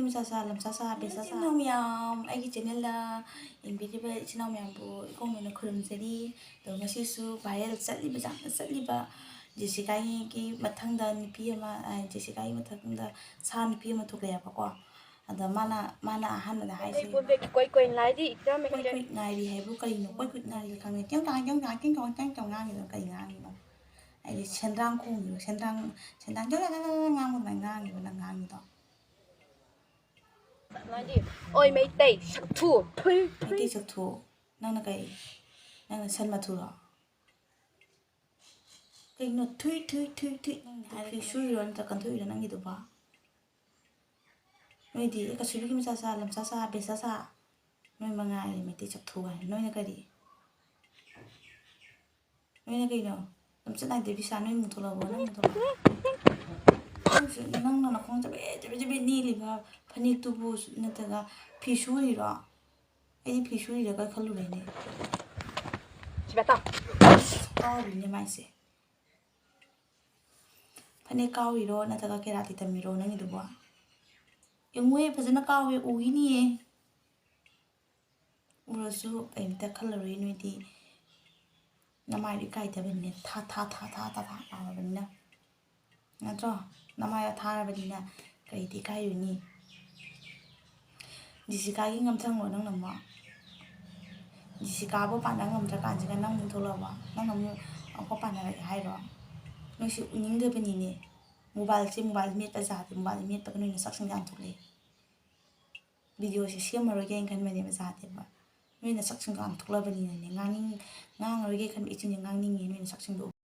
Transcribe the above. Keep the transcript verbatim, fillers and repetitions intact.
ꯃꯆꯥ ꯁꯥ, ꯂꯝꯆꯥ ꯁꯥ, ꯄꯦꯁꯥ ꯁꯥ꯫ ꯏꯆꯤꯟ ꯏꯅꯥꯎ ꯃꯌꯥꯝ, ꯑꯩꯒꯤ channelꯗ ꯌꯦꯡꯕꯤꯔꯤꯕ ꯏꯆꯤꯟ ꯏꯅꯥꯎ ꯃꯌꯥꯝꯕꯨ ꯏꯀꯣꯡ ꯃꯣꯏꯅ ꯈꯨꯔꯨꯝꯖꯔꯤ꯫ ꯑꯗꯣ ꯉꯁꯤꯁꯨ viral ꯆꯠꯂꯤꯕ, ꯌꯥꯝꯅ ꯆꯠꯂꯤꯕ ꯖꯦꯁꯤꯀꯥꯒꯤ ꯃꯊꯪꯗ ꯅꯨꯄꯤ ꯑꯃ, ꯑ, ꯖꯦꯁꯤꯀꯥꯒꯤ ꯃꯊꯪꯗ ꯁꯥ ꯅꯨꯄꯤ ꯑꯃ ꯊꯣꯛꯂꯛꯑꯦꯕꯀꯣ꯫ ꯑꯗ ꯃꯥꯅ, ꯃꯥꯅ ꯑꯍꯥꯟꯕꯗ ꯍꯥꯏꯁꯦ, ꯑꯩ ꯄꯣꯠ ꯕꯦꯒꯀꯤ ꯀꯣꯏ ꯀꯣꯏ ꯂꯥꯏꯗꯤ ꯏꯀꯔꯝ ꯀꯣꯏ ꯍꯦꯟꯖꯔꯦ꯫ ꯀꯣꯏ ꯉꯥꯏꯔꯤ ꯍꯥꯏꯕꯨ ꯀꯩꯅꯣ? ꯀꯣꯏ ꯀꯣꯏ ꯉꯥꯏꯔꯤ ꯈꯪꯗꯦ꯫ ꯀꯦꯡ ꯀꯥꯡ, ꯀꯦꯡ ꯀꯥꯡ, ꯀꯦꯡ ꯀꯥꯡ, ꯀꯦꯡ ꯀꯥꯡ ꯉꯥꯡꯉꯤꯗꯣ ꯀꯩ ꯉꯥꯡꯉꯤꯅꯣ? ꯍꯥꯏꯗꯤ ꯁꯦꯟꯗ꯭ꯔꯥꯡ ꯈꯣꯡꯉꯤꯔꯣ? ꯁꯦꯟꯗ꯭ꯔꯥꯡ, ꯁꯦꯟꯗ꯭ꯔꯥꯡ ꯉꯥꯡꯕ ꯑꯗꯨꯃꯥꯏꯅ ꯉꯥꯡꯉꯤꯔꯣ ꯅꯪ ꯉꯥꯡꯉꯤꯗꯣ? ꯅꯪꯗꯤ, ꯑꯣꯏ ꯃꯩꯇꯩ ꯁꯛꯊꯨ꯫ ꯊꯨꯏ, ꯊꯨꯏ꯫ ꯃꯩꯇꯩ ꯁꯛꯊꯨ꯫ ꯅꯪꯅ ꯀꯩ? ꯅꯪꯅ ꯁꯟ ꯃꯊꯨꯔꯣ? ꯀꯩꯅꯣ ꯊꯨꯏ, ꯊꯨꯏ, ꯊꯨꯏ, ꯊꯨꯏ? ꯅꯪ ꯍꯥꯏꯔꯒ ꯐꯤ ꯁꯨꯔꯤꯔꯣ ꯅꯠꯇ꯭ꯔꯒ ꯀꯟꯊꯣꯛꯏꯔꯣ ꯅꯪꯒꯤꯗꯨꯕꯣ? ꯅꯣꯏꯗꯤ ꯀꯁꯨꯕꯤꯒꯤ ꯃꯆꯥ ꯁꯥ, ꯂꯝꯆꯥ ꯁꯥ, ꯕꯦꯁꯥ ꯁꯥ, ꯅꯣꯏ ꯃꯉꯥꯏꯔꯦ ꯃꯩꯇꯩ ꯆꯞꯊꯨ ꯍꯥꯏ꯫ ꯅꯣꯏꯅ ꯀꯔꯤ? ꯅꯣꯏꯅ ꯀꯩꯅꯣ? ꯂꯝꯆꯠ ꯅꯥꯏꯗꯦ ꯕꯤꯁꯥ, ꯅꯣꯏ ꯃꯨꯛ ꯊꯣꯛꯂꯛꯑꯕꯣ? ꯅꯪ ꯃꯨꯛ ꯊꯣꯛꯂꯛꯑꯕꯣ? ꯅꯪꯁꯨ, ꯅꯪꯅ ꯅꯈꯣꯡ ꯆꯕꯦꯠ, ꯆꯕꯦꯠ, ꯆꯕꯦꯠ ꯅꯦꯠꯂꯤꯕ ꯐꯅꯦꯛꯇꯨꯕꯨ ꯅꯠꯇ꯭ꯔꯒ ꯐꯤ ꯁꯨꯔꯤꯔꯣ? ꯑꯩꯗꯤ ꯐꯤ ꯁꯨꯔꯤꯔꯒ ꯈꯜꯂꯨꯔꯦꯅꯦ꯫ ꯁꯤꯕꯦꯇꯥ꯫ ꯀꯥꯎꯔꯤꯅꯦ ꯃꯥꯏꯁꯦ꯫ ꯐꯅꯦꯛ ꯀꯥꯎꯔꯤꯔꯣ ꯅꯠꯇ꯭ꯔꯒ ꯀꯦꯔꯥꯇꯤ ꯇꯝꯃꯤꯔꯣ ꯅꯪꯒꯤꯗꯨꯕꯣ? ꯌꯦꯡꯉꯨꯍꯦ, ꯐꯖꯅ ꯀꯥꯎꯋꯦ, ꯎꯈꯤꯅꯤꯌꯦ꯫ ꯎꯔꯁꯨ ꯀꯩꯝꯇ ꯈꯜꯂꯔꯣꯏ ꯅꯣꯏꯗꯤ꯫ ꯅꯃꯥꯏꯗꯣ ꯏꯀꯥꯏꯗꯕꯅꯤꯅꯦ, ꯊꯥ, ꯊꯥ, ꯊꯥ, ꯊꯥ, ꯊꯥ, ꯊꯥ ꯂꯥꯎꯔꯕꯅꯤꯅ꯫ ꯅꯠꯇ꯭ꯔꯣ? ꯅꯃꯥꯏꯗꯣ ꯊꯥꯔꯕꯅꯤꯅ ꯀꯩꯗꯤ ꯏꯀꯥꯏꯔꯨꯅꯤ? ꯖꯤꯁꯤꯀꯥꯒꯤ ꯉꯝꯊꯪꯂꯣ ꯅꯪꯅ ꯑꯃꯨꯛ? ꯖꯤꯁꯤꯀꯥꯕꯨ ꯄꯥꯟꯅ ꯉꯝꯗ꯭ꯔꯀꯥꯟꯁꯤꯗ ꯅꯪ ꯑꯃꯨꯛ ꯊꯣꯛꯂꯛꯑꯕꯣ? ꯅꯪꯅ ꯑꯃꯨꯛ ꯑꯃꯨꯛꯀ ꯄꯥꯟꯅꯔꯒꯦ ꯍꯥꯏꯔꯣ? ꯅꯣꯏꯁꯤ ꯎꯅꯤꯡꯗꯕꯅꯤꯅꯦ꯫ ꯃꯣꯕꯥꯏꯜꯁꯦ, ꯃꯣꯕꯥꯏꯜ ꯃꯦꯠꯄ ꯌꯥꯗꯦ, ꯃꯣꯕꯥꯏꯜ ꯃꯦꯠꯄꯒ ꯅꯣꯏ ꯅꯁꯛꯁꯤꯡꯗꯣ ꯌꯥꯝ ꯊꯣꯛꯂꯛꯑꯦ꯫ ꯚꯤꯗꯤꯑꯣꯁꯦ ꯁꯦꯝꯃꯔꯣꯏꯒꯦꯅ ꯈꯟꯕꯅꯦꯕ ꯌꯥꯗꯦꯕ꯫ ꯅꯣꯏ ꯅꯁꯛꯁꯤꯡꯗꯣ ꯌꯥꯝ ꯊꯣꯛꯂꯛꯑꯕꯅꯤꯅꯅꯦ, ꯉꯥꯡꯅꯤꯡ-, ꯉꯥꯡꯉꯔꯣꯏꯒꯦ ꯈꯟꯕ ꯏꯆꯤꯟꯁꯦ ꯉꯥꯡꯅꯤꯡꯉꯦ ꯅꯣꯏ ꯅꯁꯛꯁꯤꯡꯗꯣ꯫